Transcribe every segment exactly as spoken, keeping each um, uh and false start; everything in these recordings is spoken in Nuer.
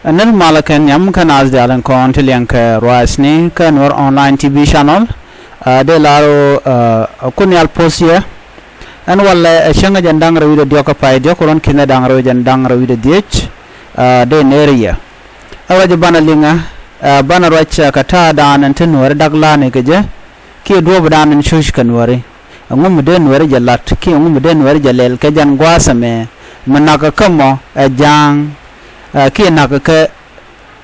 Ɛ nɛn malä kɛ nhiam kä naath diaal in kɔn ti liɛŋ kɛ ruacni kä Nuer Online T V channel. Ɛ dee lar ɣöö ɛ Kunial Post yɛ. Ɛn walɛ ɛ cäŋ ɛ jɛn da̱ŋ rɛw wi̱cdɛ diɔ̱k kä pay diɔ̱k kɛ ruɔ̱n ki̱n ɛ da̱ŋ rɛw wi̱cdɛ da̱ŋ rɛw wi̱cdɛ dhiec. Ɛ dee ner yɛ ɛ ruac banɛ liŋä. Ɛ banɛ ruac ɛ kɛ ta̱a̱dan ɛn ti Nuääri dak la̱a̱ni kɛ jɛ kiɛ duɔ̱ɔ̱pdan ɛn cuc kɛ Nuääri. Ɛŋu mi dee Nuääri jɛ la̱t kiɛ ɛŋu mi dee Nuääri jɛ lɛl kɛ jɛn gua̱a̱th ɛmɛ mi nakä kä mɔ ɛ ja̱a̱ŋ. Ɛ kiɛ nakä kɛ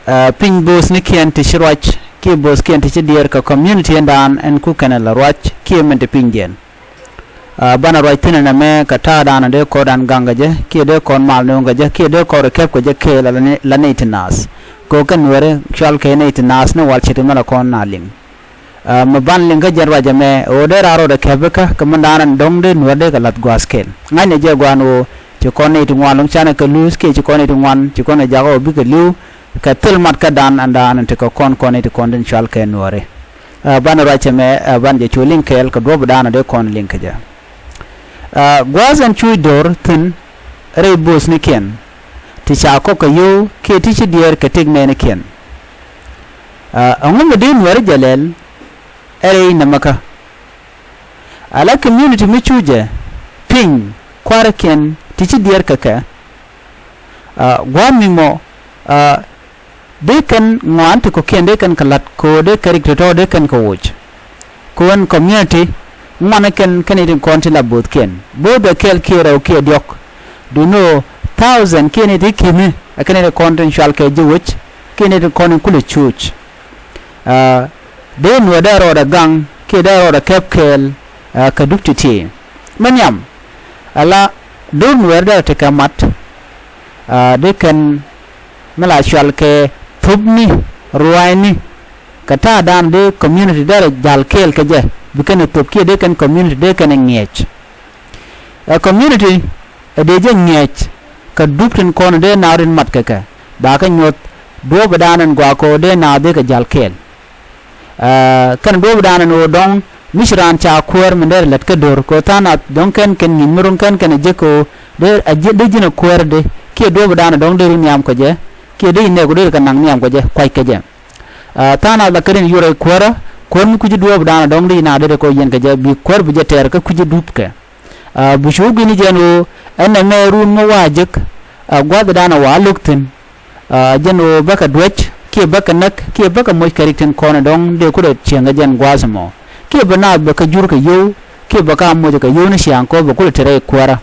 ɛ piny bo̱o̱thnikiɛn ti ci ruac kiɛ bo̱o̱thkiɛn ti ci diɛɛr kɛ community ɛndan ɛn ku kɛnɛ la ruac kiɛ min ti pinydiɛn. Ɛ banɛ ruac thi̱n ɛn ɛmɛ kɛ ta̱a̱dan ɛ dee kɔn dan gaŋ kɛ jɛ kiɛ dee kɔn mal nööŋ kɛ jɛ kiɛ dee kɔn rɛ kɛp kɛ jɛ kɛɛl la nɛy ti naath. Kɛ ɣöö kɛn Nuääri cɔal kɛ nɛy ti naath ni wal ce̱t mi la kɔn na liŋ. Ɛ mi ban liŋ kä jɛn ruac ɛmɛ ɣöö dee raar rɔɔdɛ kɛpikä kɛ mindan ɛn dɔ̱ŋ dee Nuäär dee kɛ la̱th gua̱a̱th kɛl. Ŋa̱cnɛ jɛ gua̱a̱n ɣöö ci kɔn nɛy ti ŋuan lo̱ŋ canɛ kɛ luuth kiɛ ci kɔn nɛy ti ŋuan ci kɔn ɛ jakä ɣöö bikɛ li̱w kɛ thil mat kädan ɛndan ɛn tekɛ kɔn kɔn nɛy ti kɔn tin cɔal kɛ Nuääri. Ɛ banɛ ruac ɛmɛ ɛ banɛ jɛ cu liŋ kɛɛl kɛ duɔ̱ɔ̱pdan ɛ dee kɔn liŋ kɛ jɛ. Ɛ gua̱a̱th ɛn cuc do̱r thi̱n rɛy bo̱o̱thnikiɛn ti ca kɔk kɛ yio̱w kiɛ ti ci diɛɛr kɛ tëk nɛɛnikiɛn. Ɛ ɛŋu mi dee Nuääri jɛ lɛl ɛ rɛy nɛmɛkä. Ala community mi cucɛ piny kua̱rikiɛn ti ci diɛɛr kɛ kɛ. Ɛ gua̱a̱th mi mɔ ɛ dee kɛn ŋɔaani ti kɔ̱kiɛn dee kɛn kɛ la̱t kɛ ɣöö dee kɛ rik tɔ̱tɔ̱ dee kɛn kɛ woc. Kɛ ɣöö ɛn community ŋuani kɛn kɛn i̱ tin kɔn ti la bo̱o̱thkiɛn bo̱o̱thɛ kɛɛl kiɛ rɛw kiɛ diɔ̱k. Duŋni ɣöö thousand kiɛ ni ti ki̱ni ɛ kɛn i̱ tin kɔn tin cual kɛ ji̱ wec kiɛ ni tin kɔn in kulɛ cuuc. Ɛ dee Nuäär dee rɔɔdɛ gaŋ kiɛ dee rɔɔdɛ kɛp kɛɛl ɛ kɛ dup ti̱ti̱. Mi nhiam ala do̱r Nuäär dee tekɛ mat. Ɛ dee kɛn mi la cual kɛ thöpni ruaacni kɛ ta̱a̱dan dee community derɛ ja̱l kɛɛl kɛ jɛ bi kɛn ɛ thöp kiɛ dee kɛn community dee kɛn ɛ ŋiɛc. Ɛ community ɛ dee jɛ ŋiɛc kɛ dup tin kɔn dee naath tin mat kɛ kɛ ba kɛ nyuɔ̱th duɔ̱ɔ̱pidan ɛn gɔaa kɛ ɣöö dee naath dee kɛ ja̱l kɛɛl. Ɛ kɛn duɔ̱ɔ̱pidan ɛn ɣöö dɔ̱ŋ mi ci raan ca kuäär min derɛ lät kä do̱r kɛ ɣöö tha̱a̱ŋ nath dɔ̱ŋ kɛn kɛn ŋi̱i̱c mi ro̱ŋ kɛn kɛn ɛ jek kɛ ɣöö dee a ji̱ dee ji̱n ɛ kuäär di kiɛ duɔ̱ɔ̱pidan ɛ dɔ̱ŋ dee ru nhiam kɛ jɛ kiɛ dee ji̱ nɛɛk ɣöö dee ri kɛ naŋ nhiam kɛ jɛ kuac kɛ jɛ. Ɛ tha̱a̱ŋ nath la kä rin yuɔr ɛ kuäärä kuäär mi kui̱ci duɔ̱ɔ̱pidan ɛ dɔ̱ŋ dee ji̱ naath dee ri kɛ ɣöö yiɛn kɛ jɛ bi kuäär bi jɛ tɛɛr kä kui̱ci dupkɛ. Ɛ bi cu gui̱ni jɛn ɣöö ɛn ɛmɛ ruun mi wa jek ɛ gua̱thdan ɛ wa lo̱k thi̱n. Ɛ jɛn ɣöö bäkɛ duäc kiɛ bäkɛ näk kiɛ bäkɛ moc kɛ rik tin kɔn ɛ dɔ̱ŋ dee kut ɛ cieŋ kɛ jɛn gua̱a̱th ɛmɔ kiɛ bɛ naath bɛ kä jur kɛ yio̱w kiɛ bɛ ka moc kɛ yio̱w ni ciaŋ kɛ ɣöö bɛ kulɛ te rɛy kuäärä.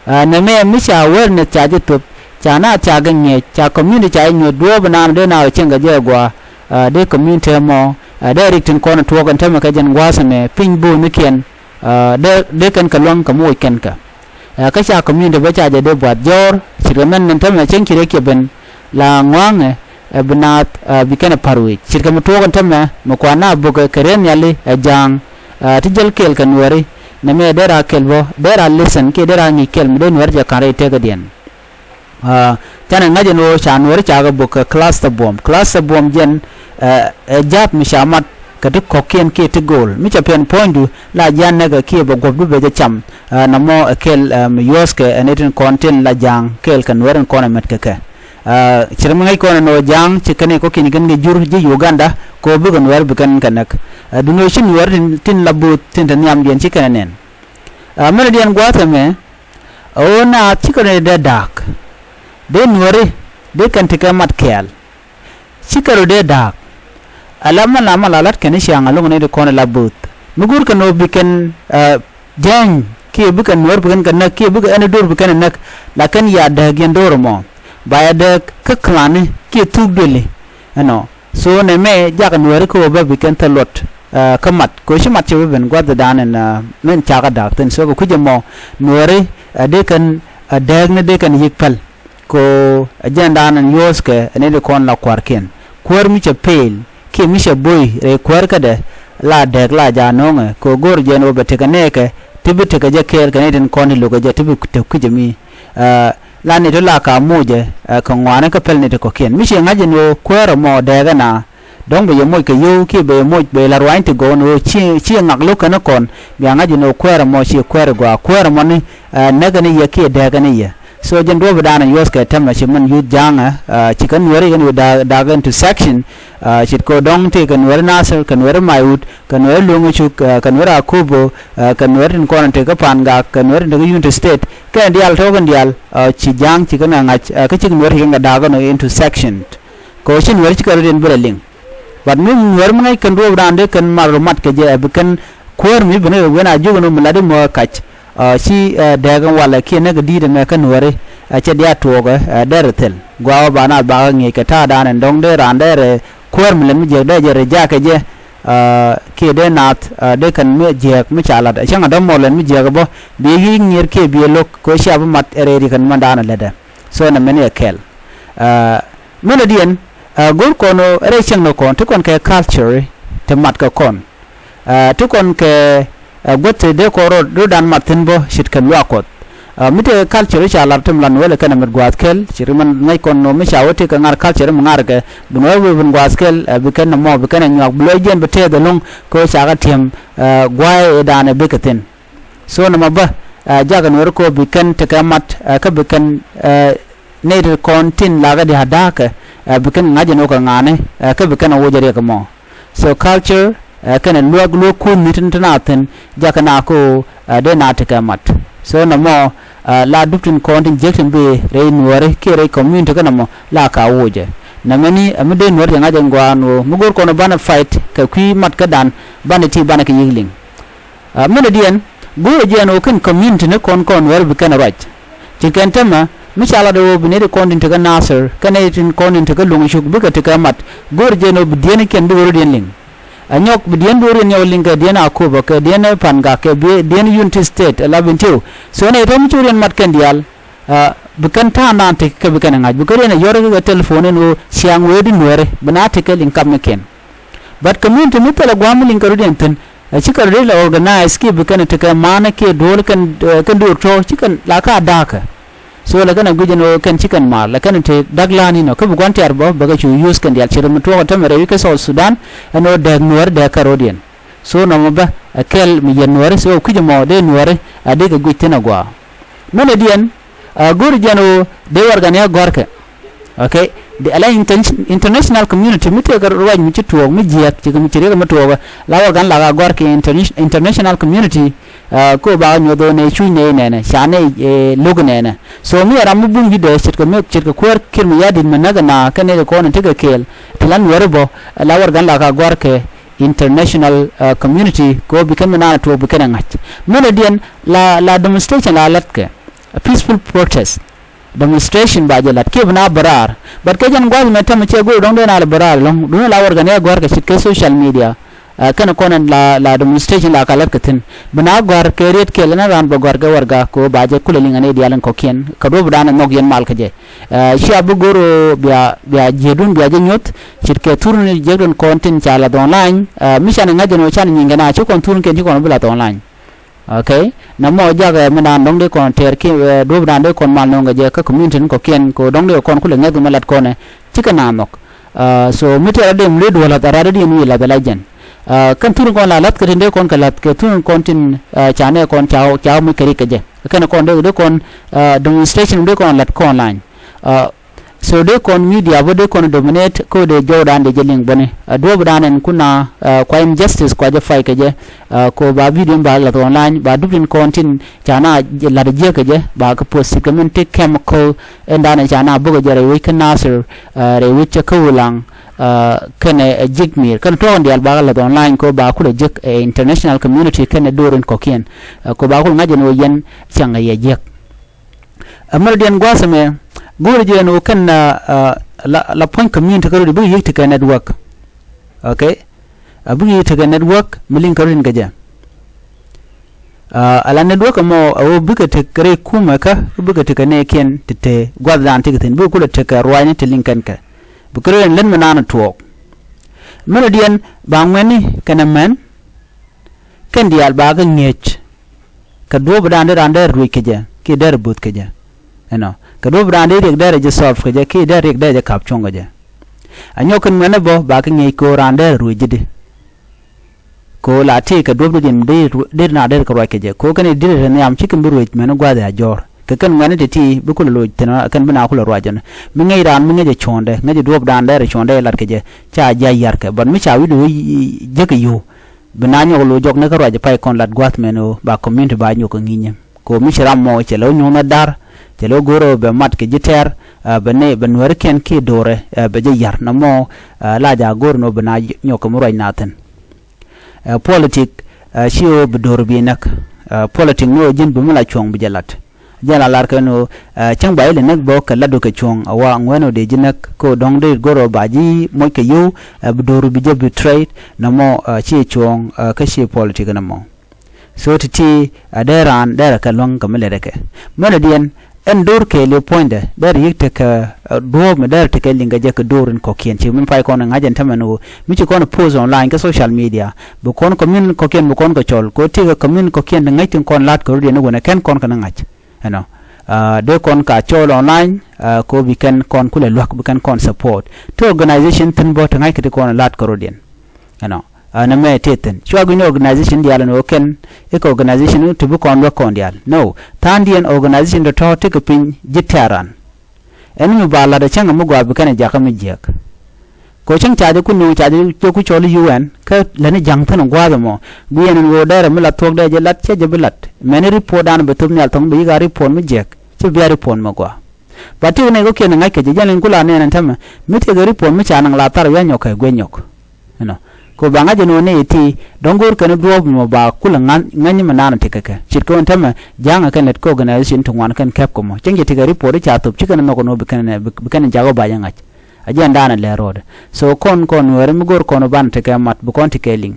Ɛ nɛmɛ mi ca awareness ca jɛ thöp ca naath ca kɛ ŋiɛc ca community ca jɛ nyuɔ̱th duɔ̱ɔ̱p ɛnan dee naath cieŋ kɛ jɛ ɛ gɔaa. Ɛ dee community ɛmɔ ɛ dee rik tin kɔn ɛ tuɔɔk ɛn tämɛ kɛ jɛn gua̱a̱th ɛmɛ piny bo̱o̱thnikiɛn. Ɛ dee dee kɛn kɛ luäŋ kɛ mi woc kɛn kɛ. Ɛ kä ca community bä ca jɛ dee buath jɔ̱ɔ̱r ce̱tkɛ mɛn ɛn tämɛ cäŋ ci rɛc kiɛ ben la ŋɔa̱a̱ŋɛ. Ɛ bi naath ɛ bi kɛn ɛ pa̱r wec ce̱tkɛ mi tuɔɔk ɛn tämɛ mi kua̱r naath bukɛ kɛ rieth nhiali ɛ ja̱a̱ŋ. Ɛ ti jäl kɛɛl kɛ Nuääri nɛmɛ dee raa kɛl bä dee raa listen kiɛ dee raa ŋi̱i̱c kɛl mi dee Nuääri jɛ ka̱n rɛy tekädiɛn. Ɛ canɛ ŋa̱c ɛn ɣöö ca Nuääri ca kɛ buk kɛ cluster bomb. Cluster bomb jɛn ɛ ɛ ja̱a̱th mi ca mat kɛ ti kɔ̱kiɛn kiɛ ti go̱o̱l mi ca piɛn puɔ̱nydu la ji̱ a näkɛ kiɛ bɛ guɔ̱pdu bɛ jɛ cam. Ɛ nɔmɔ ɛ kɛl ɛ mi yuɔ̱thkɛ ɛ ni tin kɔn tin la ja̱a̱ŋ kɛɛl kɛ Nuääri in kɔn ɛ mɛt kɛ kɛ. Ɛ ce̱t mi ŋäc kɔn ɛn ɣöö ja̱a̱ŋ ci kɛn i̱ kɔ̱kiɛn kɛn kɛ jur ji̱ Uganda kɛ ɣöö bikɛ Nuääri bi kɛn kɛ näk. Ɛ duundɛ ɣöö ci Nuääri tin tin la bo̱o̱th tin te nhiamdiɛn ci kɛn ɛ nɛn. Ɛ mɛnɛ diɛn gua̱a̱th ɛmɛ ɛ ɣöö naath cikɛ rɔ dee da̱a̱k. Dee Nuääri dee kɛn tekɛ mat kɛɛl. Cikɛ rɔ dee da̱a̱k. Ala mala mala lat kɛn i̱ ciaŋ a lo̱ŋ ni ti kɔn ila bo̱o̱th mi go̱o̱r kɛn ɣöö bi kɛn ɛ jääny kiɛ bikɛ Nuäär bi kɛn kɛ näk kiɛ bikɛ ɛn i̱ do̱r bi kɛn ɛ näk. La kɛn ya dääk yɛn do̱r ɛmɔ ba ya dääk kä clani kiɛ thuk duëli. Ɛnɔ so nɛmɛ jakɛ Nuääri kä ɣöö bä bi kɛn thil luɔt ɛ kä mat kɛ ɣöö ci mat cɛ bi ben gua̱thdan ɛn ɛ min cakɛ da̱a̱k thi̱n so kɛ kui̱c ɛmɔ Nuääri ɛ dee kɛn ɛ dääkni dee kɛn yi̱k päl. Kɛ ɣöö ɛ jɛndan ɛn yuɔ̱ɔ̱thkɛ ɛ ni ti kɔn la kua̱rkiɛn kuäär mi cɛ peel kiɛ mi cɛ bo̱o̱c rɛy kuäärkädɛ la dääk la ja̱a̱ no̱o̱ŋɛ kɛ ɣöö go̱o̱r jɛn ɣöö bɛ tekɛ nɛɛkɛ ti bi tekɛ jɛ kɛɛl kɛ ni tin kɔn ti lo̱kɛ jɛ ti bi tek kui̱cä mi. Ɛ la ni ti la ka moc ɛ kɛ ŋɔaani kä pɛl ni ti kɔ̱kiɛn mi ci ŋa̱c ɛn ɣöö kuäär ɛmɔ dääk ɛna. Dɔ̱ŋ bɛ yɛ moc kɛ yio̱w kiɛ bɛ yɛ moc bɛ yɛ la ruany ti gɔw ni ɣöö ci ci ŋak lo̱k kɛn kɔn bia ŋa̱c ɛn ɣöö kuäär ɛmɔ ci kuäär ɛ gɔaa kuäär ɛmɔni. Ɛ näk ɛn yɛ kiɛ dääk ɛn yɛ So jɛn duɔ̱ɔ̱p dan in yuɔth kɛ tɛmɛ ci min yuth ja̱a̱ŋɛ, ci kɛ Nuɛri kɛn wi̱i̱ da̱a̱k, da̱a̱k into section, ci kɛ dɔ̱ŋ tëë kɛ Nuɛri Nasir, kɛ Nuɛri Maiwut, kɛ Nuɛri Luŋ Cuk, kɛ Nuɛri Akobo, kɛ Nuɛri tin kɔn in te kä Pangak, kɛ Nuɛri tin te kä Unity State, kɛn diaal tɔ̱ kɛn diaal, ci ja̱a̱ŋ ci kɛn ɛ ŋa̱c, kä cik Nuɛri ci kɛn kɛ da̱a̱k kɛn into section. Kɛ ɣöö ci Nuɛri ci kɛ rɔ̱diɛn bi lɛ liŋ. But mi Nuɛr mi ŋäc kɛn duɔ̱ɔ̱p dan dee kɛn mar mat kɛ jɛ, ɛ bi kɛn kuäär mi bi ni wen a jiök ni mi lat imɔ kac. Ci dɛɛk in walɛ kiɛ näk di̱i̱t ɛmɛ kä Nuɛri, ɛ cɛ diaal tuɔɔkɛ, ɛ dɛr thil gua̱a̱ ba na bakä ŋi̱i̱c kɛ ta̱a̱ dan in dɔ̱ŋ dee raan dee rɛ kuäär mi lɛn mi jiäk dee jɛ rɛ jakä jɛ. Kiɛ dee naath dee kɛn mi jiäk mi ca lat, ɛ cäŋ a dɔ̱ŋ mɔ lɛn mi jiäk bä bi yic ŋi̱i̱r kiɛ bi lo̱k kɛ cia bi mat ɛ rɛy ri kɛn mɛn dan ɛ lätdɛ. So nɛ mɛn yɛ kɛl. Mɛn ɛ diɛn, go̱r kɔn ɣöö rɛy cieŋ ni kɔn ti kɔn kɛ culture ti mat kɛ kɔn, ti kɔn kɛ guäth ti dee kɔn rɔ rɔ dan mat thi̱n bä ce̱tkɛ luaak Kuɔth. Mi tëë culture ca lar ti mi la Nuɛr kɛn ɛ met gua̱a̱th kɛl, ce̱t mɛn ŋäc kɔn ɣöö mi ca wä tëë kɛ ŋa̱r culture mi ŋa̱r kɛ bi Nuɛr wee ben gua̱a̱th kɛl, bi kɛn nɔmɔ bi kɛn ɛ nyuak bi lɔc jiɛn bi tɛth ɛlɔ̱ŋ kɛ ɣöö ca kɛ ti̱em gua̱a̱th ëë dan ɛ bikɛ thi̱n. So nɔmɔ bä, jakä Nuɛr kɛ ɣöö bi kɛn tekɛ mat, kä bi kɛn nɛy ti kɔn tin lakä diaal da̱a̱kɛ, bi kɛn ŋa̱c ɛn ɣöö kɛ ŋa̱a̱ni, kä bi kɛn ɛ woc ɛ riɛk ɛmɔ. So culture kɛnɛ luäk luäk kun ni tin tin a thi̱n, jakä na kɛ ɣöö dee na tekɛ mat. So nɔmɔ la dup tin kɔn tin jiäk tin bi rɛy Nuɛri kiɛ rɛy community kä nɔmɔ la ka wocɛ. Nɛmɛni ɛ mi dee Nuɛr jɛ ŋa̱c ɛn gua̱a̱n ɣöö mi go̱r kɔn banɛ fight kɛ kui̱ mat kädan, banɛ ti banɛ kɛ yi̱k liŋ. Mɛn ɛ diɛn, go̱o̱rɛ jɛ ɛn ɣöö kɛn community ni kɔn kɔn Nuɛr bi kɛn ruac. Ci kɛn täämɛ mi ca lat ɛ ɣöö bi nɛy ti kɔn tin te kä Nasir kɛnɛ tin kɔn tin te kä Luŋ Cuk bikɛ tekɛ mat, go̱o̱rɛ jɛ ɛn ɣöö bi diɛn kiɛn bikɛ rɔ̱diɛn liŋ. Ɛ nyɔk bi diɛn bi rɔ̱diɛn nyɔk liŋ kɛ diɛn Akobo kɛ diɛn Pangak kɛ bi diɛn Unity State ɛ la bi tiw. So nɛy tɔ̱ mi ci rɔ̱diɛn mat kɛn diaal, bi kɛn ta̱a̱ŋdan tekɛ bi kɛn ɛ ŋa̱c bi kɛ rɔ̱diɛn ɛ yɔr kɛ telephone ɛn ɣöö ciaŋ wee di Nuɛri bi na tekɛ liŋ kap ni kɛn. But community mi thilɛ gua̱a̱m mi liŋ kɛ rɔ̱diɛn thi̱n, ɛ cikɛ rɔ̱diɛn la organize kiɛ bi kɛn tekɛ ma̱a̱nä kiɛ duɔ̱ɔ̱l kɛn, kɛn duɔ̱ɔ̱r tɔ̱ cikɛn la ka da̱a̱kä. So lɛ kɛn a guic ɛn ɣöö kɛn cikɛn ma̱a̱l lɛ kɛn te da̱k la̱a̱n inɔ kä bi gua̱n tiar bä bɛ kɛ cu use kɛn diaal ce̱t mi tuɔɔk ɛ tämɛ rɛy wi̱c kä South Sudan, ɛn ɣöö dɛɛk Nuɛri dɛɛk kɛ rɔ̱diɛn. So nɔmɔ bä ɛ kɛl mi yɛn Nuɛri, so kui̱c ɛmɔ dee Nuɛri a dee kɛ guic thi̱n agɔaa. Mɛn ɛ diɛn, go̱o̱ri jɛn ɣöö dee warɛgani a gɔ̱rkɛ. Okay. Di ala inter-, international community mi tëëkɛ ruac mi ci tuɔɔk mi jiääk ci kɛ mi ci riɛk mi tuɔɔkɛ la warɛgan la ka gɔ̱rkɛ interna-, international community. Ko ba nyuɔth ɣöö nɛ cuc nɛ nɛnɛ ca nɛ lo̱k nɛnɛ. So mi ɛ ram mi bum ji̱ dee ce̱tkɛ mi ce̱tkɛ kuäär Kiir Mayardit mi näk ɛ na kɛ nɛy kɔn in tekɛ kɛɛl ti la Nuɛri bä, la warɛgan la ka gɔ̱rkɛ international community kɛ ɣöö bi kɛn mi naan tuɔɔk bi kɛn ɛ ŋa̱c. Mɛn ɛ diɛn la, la demonstration la latkɛ a peaceful protest. Demonstration ba jɛ lat kiɛ bi na bɛ raar. But kɛ jɛn gua̱th mɛ tɛmɛ cɛ go̱o̱r dɔ̱ŋ dee na lɛ bɛ raar ɛlɔ̱ŋ duundɛ la warɛgan ɛ gɔ̱rkɛ ce̱tkɛ social media. Kɛnɛ kɔn ɛn la, la demonstration la ka latkɛ thi̱n bi na gɔ̱a̱r kɛ riet kɛl ɛn raan bɛ gɔ̱a̱r kɛ warɛga kɛ ɣöö ba jɛ kulɛ liŋ ɛ nɛy diaal in kɔ̱kiɛn kɛ duɔ̱ɔ̱p dan ɛ nhɔk yɛn mal kä jɛ. Cia bi go̱o̱r ɣöö bia, bia jiäkdun bia jɛ nyuɔ̱th ce̱tkɛ thurni jiäkdun kɔn tin ca lath online. Mi canɛ ŋa̱c ɛn ɣöö canɛ nyinkɛ na ci kɔn thurnikiɛn ci kɔn bi lath online. Okay. Nɔmɔ jakɛ mi naan dɔ̱ŋ dee kɔn tɛɛr kiɛ duɔ̱ɔ̱p dan dee kɔn mal nööŋ kɛ jɛ kä community ni kɔ̱kiɛn kɛ ɣöö dɔ̱ŋ dee kɔn kulɛ ŋäth mi lat kɔnɛ. Cikɛ naan nhɔk. So mi tɛɛr a dem lee duɔ̱ɔ̱r lath a rat a diɛn wi̱i̱ lath a la jɛn. Kä thurni kɔn la lath kɛ tin dee kɔn kɛ lath kɛ thurni kɔn tin ca nɛ kɔn ca, ca mi kɛ rik kɛ jɛ. Kɛnɛ kɔn dee, dee kɔn demonstration dee kɔn lat kɔn online. So dee kɔn media bä dee kɔn dominate kä dee jɔwdan dee jɛ liŋ bäni. A duɔ̱ɔ̱pdan ɛn kun na kua injustice kua jɛ fight kɛ jɛ. Ko ba video ba lath online ba dup tin kɔn tin ca na lath jiäk kɛ jɛ ba kɛ post kɛ min ti chemical ɛn dan ca na bä kɛ jɛ rɛy wec kä Nasir, rɛy wec cɛ kä Ulaŋ, kɛnɛ ɛ jiäk mi̱i̱r kɛnɛ tɔɔk in diaal ba kɛ lath online ko ba kulɛ jiäk ɛ international community kɛnɛ do̱r in kɔ̱kiɛn. Ko ba kulɛ ŋa̱c ɛn ɣöö yɛn cäŋ ɛ yɛ jiäk. Ɛ mɛrɛ diɛn gua̱a̱th ɛmɛ go̱o̱rɛ jɛ ɛn ɣöö kɛn la, la puɔ̱ny community kä rɔ̱diɛn bikɛ yiëk tekɛ network. Okay. A bikɛ yiëk tekɛ network mi liŋ kä rɔ̱diɛn kɛ jɛ. Ala network ɛmɔ a ɣöö bikɛ tekɛ rɛy kumɛ kä bikɛ tekɛ nɛɛkiɛn ti te gua̱thdan tekɛ thi̱n bikɛ kulɛ tekɛ ruaacni ti liŋ kɛn kɛ. Bikɛ rɔ̱diɛn lät mi naan tuɔɔk. Mɛrɛ diɛn ba ŋuɛ̈tni kɛnɛ män kɛn diaal ba kɛ ŋi̱eec. Kɛ duɔ̱ɔ̱pdan dee raan dee ruëc kɛ jɛ kiɛ dee rɛ bo̱th kɛ jɛ. Ɛnɔ kɛ duɔ̱ɔ̱pdan dee riɛk dee rɛ jɛ solve kɛ jɛ kiɛ dee riɛk dee jɛ ka̱p cuɔ̱ŋ kɛ jɛ. A nyɔk kɛn ŋuɛ̈tni bä ba kɛ ŋi̱eec kɛ ɣöö raan dee rɛ ruëc ji̱ di. Kɛ ɣöö la tëë kɛ duɔ̱ɔ̱p di diɛn dee, dee na dee rɛ kɛ ruac kɛ jɛ kɛ ɣöö kɛn i̱ di̱t rɛ nhiam ci kɛn bi ruëc mɛn gua̱a̱th a jɔ̱ɔ̱r. Kɛ kɛn ŋuɛ̈ni ti̱ti̱ bi kulɛ loc thi̱n ɛ kɛn bi na kulɛ ruac ɛn. Mi ŋäc raan mi ŋäcɛ cuɔ̱ɔ̱ŋdɛ, ŋäcɛ duɔ̱ɔ̱pdan dɛrɛ cuɔ̱ɔ̱ŋdɛ ɛ lat kɛ jɛ, ca jiac yar kɛ. But mi ca wi̱cdu wä jiäk kɛ yio̱w, bi na nyɔk loc jɔk ni kä ruac pay kɔn lat gua̱th mɛn ɣöö ba community ba nyɔk kɛ ŋi̱nyɛ. Kɛ ɣöö mi ci ram mɔ cɛ lɛ wä nyuɔ̱th ni da̱r, cɛ lɛ wä go̱r ɣöö bɛ mat kɛ ji̱ tɛɛr, ɛ, bɛ nɛ, bɛ nuɛ̈rikiɛn kiɛ do̱rɛ, ɛ, bɛ jɛ yar. Nɔmɔ, ɛ, la jakä go̱r ɛn ɣöö bi na nyɔk kɛ mi ruac na thi̱n. Ɛ, politik, ɛ, /ciɛ ɣöö bi do̱r bi näk. Ɛ, politik ni ɣöö ji̱n bi mi la cuɔ̱ŋ bi jɛ lat. Jɛn la lar kɛn ɣöö, ɛ, cäŋ ba ilɛ näk bä kɛ latdu kɛ cuɔ̱ŋ, a wa ŋuɛ̈n ɣöö dee ji̱ näk kɛ ɣöö dɔ̱ŋ dee go̱r ɣöö ba ji̱ moc kɛ yio̱w, ɛ, bi do̱r bi jɛ betray, nɔmɔ, ɛ, /ciɛ cuɔ̱ɔ̱ŋ, ɛ, kä /ciɛ politik nɔmɔ. So ti̱ti̱, ɛ, dee raan dee rɛ kɛ luäŋ kɛ mi lɛ rɛ kɛ. Mɛnɛ diɛn, ɛn do̱r kɛɛliw puɔ̱nydɛ, dee rɛ yi̱k tekɛ, ɛ, duɔ̱ɔ̱p mi dee rɛ tekɛ liŋ kɛ jɛ kɛ do̱r in kɔ̱kiɛn. Ci min pay kɔn ɛ ŋa̱c ɛn tämɛ ni ɣöö mi ci kɔn ɛ post online kä social media, bi kɔn community kɔ̱kiɛn bi kɔn kɛ cɔl. Kɛ ɣöö tëëkɛ community kɔ̱kiɛn ti ŋa̱c tin kɔn la̱t kɛ rɔ̱diɛn ni ɣöö nɛ kɛn kɔn kɛ ni ŋa̱c. Ɛnɔ, ɛ, dee kɔn ka cɔl online, ɛ, kɛ ɣöö bi kɛn kɔn kulɛ luäk, bi kɛn kɔn support. Ti organization thi̱n bä ti ŋa̱c kɛ ti kɔn la̱t kɛ rɔ̱diɛn. Ɛnɔ, ɛ, nɛmɛ tëë thi̱n. Cua gui̱n ni organization diaal ɛn ɣöö kɛn i̱ kɛ organization ti bi kɔn luäk kɔn diaal. No, tha̱a̱ŋdiɛn organization tɔ̱tɔ̱ tekɛ piny ji̱ tɛ̈ran. Ɛn mi ba la̱t ɛ cäŋ mi gɔaa bi kɛn ɛ jakä mi jiääk. Kɛ ɣöö cäŋ ca jɛ ku nööŋ ca jɛ ku cɔl i̱ U N, kä lätni ja̱ŋ thi̱n ɛ gua̱a̱th ɛmɔ. Guiɛn ɛn ɣöö dɛrɛ mi la thuɔ̱k dee jɛ lat, /cɛ jɛ bi lat. Mɛni report dan bi thop nhial thɔ̱ŋ bi yi̱k a report mi jiääk. /Ci bi a report mi gɔaa. Ba tiek nɛy kɔ̱kiɛn ɛ ŋa̱c kɛ jɛ, jɛn in ku la nɛn ɛn tämɛ. Mi tiek ɛ report mi ca naŋ la thar wi̱i̱ a nyɔk kɛ guic nyɔk. Ɛnɔ. Kɛ ɣöö ba ŋa̱c ɛn ɣöö nɛy ɛ ti, dɔ̱ŋ go̱o̱r kɛn duɔ̱ɔ̱p mɔ ba kulɛ ŋa̱c, ŋa̱c mi naan ɛ ti kɛ kɛ. Ce̱tkɛ ɣöö ɛn tämɛ, ja̱a̱ŋ ɛ kɛn lät kä organization ti ŋuan kɛn kɛp kɛ mɔ. Cäŋ cɛ tekɛ report i̱ ca thop, /ci kɛn ɛ nhɔk ɛn ɣöö bi kɛn ɛ, bi, bi kɛn ɛ jakä ba jɛ ŋa̱c. A jɛn daanɛ lɛ ro̱o̱dɛ. So kɔn, kɔn Nuääri mi go̱o̱r kɔn ɛ banɛ tekɛ mat, bi kɔn tekɛ liŋ.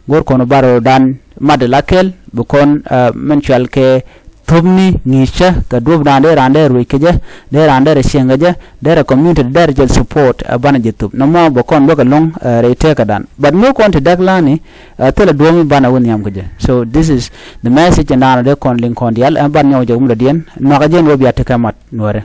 Go̱o̱r kɔn ɛ bar ro̱o̱dan mat ɛ la kɛl, bi kɔn, ɛ, min cual kɛ thopni ŋi̱i̱cä kɛ duɔ̱ɔ̱pdan dee raan dee ruëc kɛ jɛ, dee raan dee rɛ cieŋ kɛ jɛ, dee rɛ community dee rɛ jɛ support, ɛ, banɛ jɛ thop. Nɔmɔ bɛ kɔn luäk ɛlɔ̱ŋ, ɛ, rɛy tëkädan. But mi kɔn ti däk la̱a̱ni, ɛ, thilɛ duɔ̱ɔ̱p mi banɛ wä nhiam kɛ jɛ. So this is the message ɛn daanɔ dee kɔn liŋ kɔn diaal, ɛ, banɛ nyɔk jɛ wumdɔ̱diɛn, nhɔakɛ jɛ ɛn ɣöö bia tekɛ mat Nuääri.